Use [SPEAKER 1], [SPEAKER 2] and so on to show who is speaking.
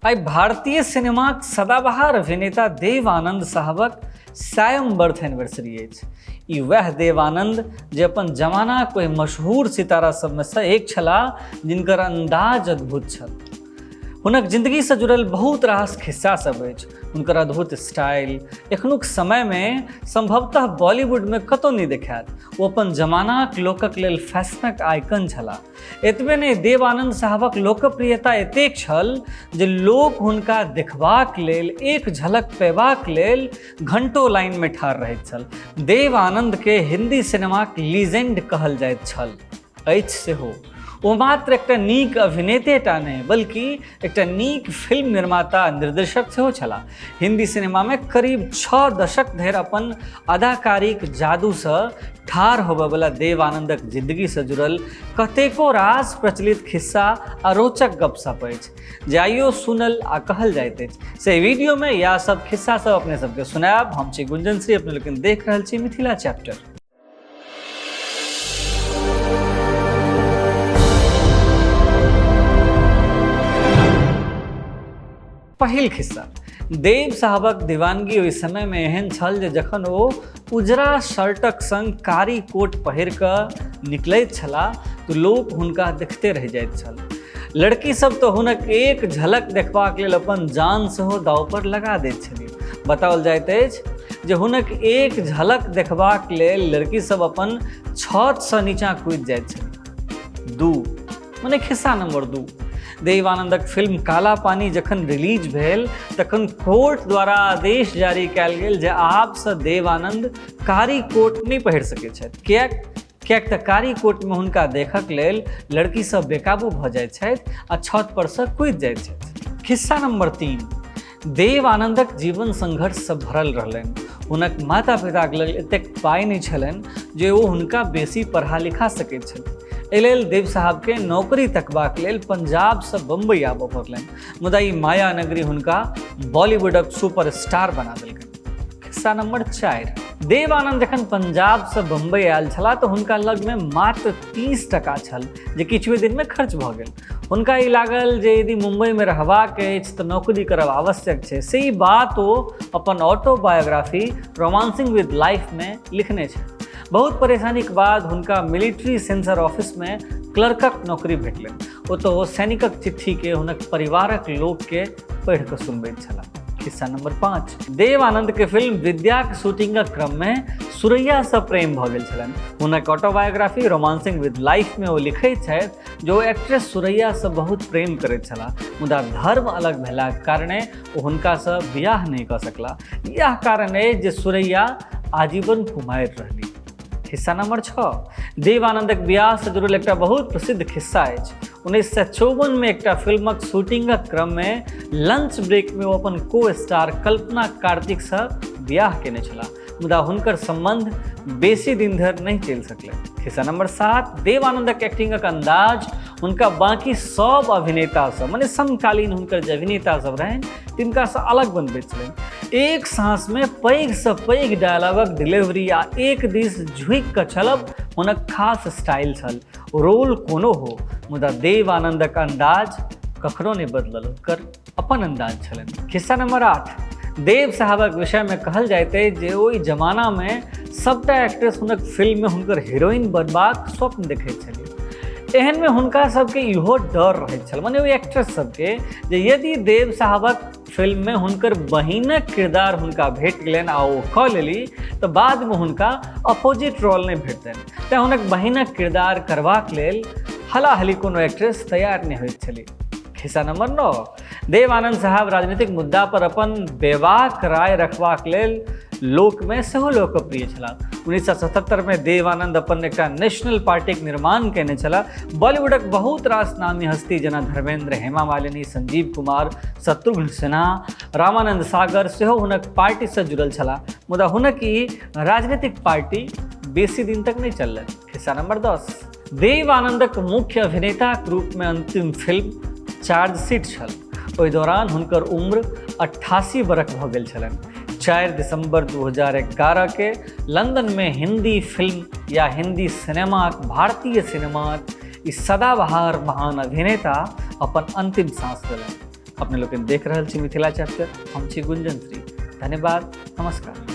[SPEAKER 1] आइ भारतीय सिनेमाक सदाबहार अभिनेता देव आनंद साहबक 100म बर्थ एनिवर्सरी अछि। ई वएह देव आनंद जे अपन जमानाक ओहि मशहूर सितारा सबमे सँ एक छलाह जिनकर अंदाज अद्भुत छल। हुनक जिंदगीसँ जुड़ल बहुत रास खिस्सा सब अछि। हुनकर अद्भुत स्टाइल एखनुक समयमे संभवतः बॉलीवुडमे कतौ नहि देखायत। ओ अपन जमानाक लोकक लेल फैशनक आइकन छलाह। एतबे नहि, देवानंद साहबक लोकप्रियता एतेक छल जे लोक हुनका देखबाक लेल, एक झलक पेबाक लेल घंटो लाइनमे ठाढ़ रहैत छल। देवानंद के हिंदी सिनेमाक लीजेंड कहल जाइत छल, अछि सेहो। ओ मात्र एकटा नीक अभिनेते टा नहि, बल्कि एकटा नीक फिल्म निर्माता आ निर्देशक सेहो छलाह। हिंदी सिनेमामे करीब 6 दशक धरि अपन अदाकारीक जादूसँ ठाढ़ होबयवला देव आनंदक जिंदगीसँ जुड़ल कतेको रास प्रचलित खिस्सा आ रोचक गपशप अछि जे आइयो सुनल आ कहल जाइत अछि। से वीडियोमे इएह सब खिस्सा सब अपने सबके सुनायब। हम छी गुंजन श्री, अपने लोकनि देख रहल छी मिथिला चैप्टर। पहिल खिस्सा, देव साहबक दीवानगी ओहि समयमे एहन छल जे जखन ओ उजरा शर्टक संग कारी कोट पहिर कऽ निकलैत छलाह तऽ लोक हुनका देखते रहि जाइत छल। लड़की सब तऽ हुनक एक झलक देखबाक लेल अपन जान सेहो दाव पर लगा दैत छली। बताओल जाइत अछि जे हुनक एक झलक देखबाक लेल लड़की सब अपन छतसँ नीचा कूदि जाइत छली। 2 मने खिस्सा नंबर 2, देवानंदक फिल्म काला पानी जखन रिलीज भेल तखन कोर्ट द्वारा आदेश जारी कयल गेल जे आबसँ देवानंद कारी कोट नहि पहिर सकैत छथि। किएक तऽ कारी कोटमे हुनका देखक लेल लड़की सब बेकाबू भऽ जाइत छथि आ छत परसँ कूदि जाइत छथि। खिस्सा नंबर 3, देव आनंदक जीवन संघर्षसँ भरल रहलनि। हुनक माता पिताक लग एतेक पाइ नहि छलनि जे ओ हुनका बेसी पढ़ा लिखा सकैत छलनि। एहि लेल देव साहबके नौकरी तकबाक लेल पंजाबसँ बम्बई आबऽ पड़लनि, मुदा ई माया नगरी हुनका बॉलीवुडक सुपरस्टार बना देलकनि। खिस्सा नंबर 4, देव आनंद जखन पंजाबसँ बम्बई आयल छलाह तऽ हुनका लगमे मात्र 30 टका छल जे किछुए दिनमे खर्च भऽ गेल। हुनका ई लागल जे यदि मुंबईमे रहबाक अछि तऽ नौकरी करब आवश्यक छै। से ई बात ओ अपन ऑटोबायोग्राफी रोमांसिंग विद लाइफमे लिखने छथि। बहुत परेशानीक बाद हुनका मिलिट्री सेंसर ऑफिसमे क्लर्कक नौकरी भेटलनि। ओतऽ ओ सैनिकक चिट्ठीके हुनक परिवारक लोकके पढ़ि कऽ सुनबैत छलाह। खिस्सा नंबर 5, देव आनंद के फिल्म विद्याक शूटिंगक क्रम में सुरैया से प्रेम भऽ गेल छलनि। हुनक ऑटोबायोग्राफी रोमांसिंग विद लाइफ में ओ लिखैत छथि जे ओ एक्ट्रेस सुरैया से बहुत प्रेम करैत छलाह, मुदा धर्म अलग भेलाक कारणे ओ हुनकासँ बियाह नहि कऽ सकलाह। इएह कारण अछि जे सुरैया आजीवन कुमारि रहली। खिस्सा नंबर 6, देवानंदक बियाहसँ जुड़ल एकटा बहुत प्रसिद्ध खिस्सा अछि। 1954मे एकटा फिल्मक शूटिंगक क्रममे लंच ब्रेकमे ओ अपन को स्टार कल्पना कार्तिकसँ बियाह केने छलाह, मुदा हुनकर संबंध बेसी दिन धरि नहि चलि सकलै। खिस्सा नंबर 7, देवानंदक एक्टिंगक अंदाज हुनका बाकी सब अभिनेतासँ, मने समकालीन हुनकर जे अभिनेता सब रहनि तिनकासँ अलग बनबैत छलनि। एक साँसमे पैघसँ पैघ डायलॉगक डिलीवरी आ एक दिस झुकि कऽ चलब हुनक खास स्टाइल छल। रोल कोनो हो, मुदा देव आनंदक अंदाज कखनो नहि बदलल, हुनकर अपन अंदाज छलनि। खिस्सा नंबर 8, देव साहबक विषयमे कहल जाइत अछि जे ओहि जमानामे सबटा एक्ट्रेस हुनक फिल्ममे हुनकर हीरोइन बनबाक स्वप्न देखैत छली। एहनमे हुनका सबके इहो डर रहैत छल, मने ओहि एक्ट्रेस सबके, जे यदि देव साहबक फिल्ममे हुनकर बहिनक किरदार हुनका भेट गेलनि आ ओ कऽ लेली तऽ बादमे हुनका अपोजिट रोल नहि भेटतनि। तेँ हुनक बहिनक किरदार करबाक लेल हलाहली कोनो एक्ट्रेस तैयार नहि होइत छली। खिस्सा नंबर 9, देवानंद साहब राजनीतिक मुद्दा पर अपन बेबाक राय रखबाक लेल लोकमे सेहो लोकप्रिय छलाह। 1977मे देवानंद अपन एकटा नेशनल पार्टीक निर्माण कयने छलाह। बॉलीवुडक बहुत रास नामी हस्ती जेना धर्मेंद्र, हेमा मालिनी, संजीव कुमार, शत्रुघ्न सिन्हा, रामानंद सागर सेहो हुनक पार्टीसँ जुड़ल छलाह, मुदा हुनक ई राजनीतिक पार्टी बेसी दिन तक नहि चललनि। खिस्सा नंबर 10, देव आनंदक मुख्य अभिनेताक रूपमे अंतिम फिल्म चार्जशीट छल। ओहि दौरान हुनकर उम्र 88 बरख भऽ गेल छलनि। 4 दिसंबर 2011 के लंदन में हिंदी फिल्म या हिंदी सिनेमाक, भारतीय सिनेमाक ई सदाबहार महान अभिनेता अपन अंतिम सांस लेलनि। अपने लोकनि देख रहल छी मिथिला चैप्टर, हम छी गुंजन श्री। धन्यवाद, नमस्कार।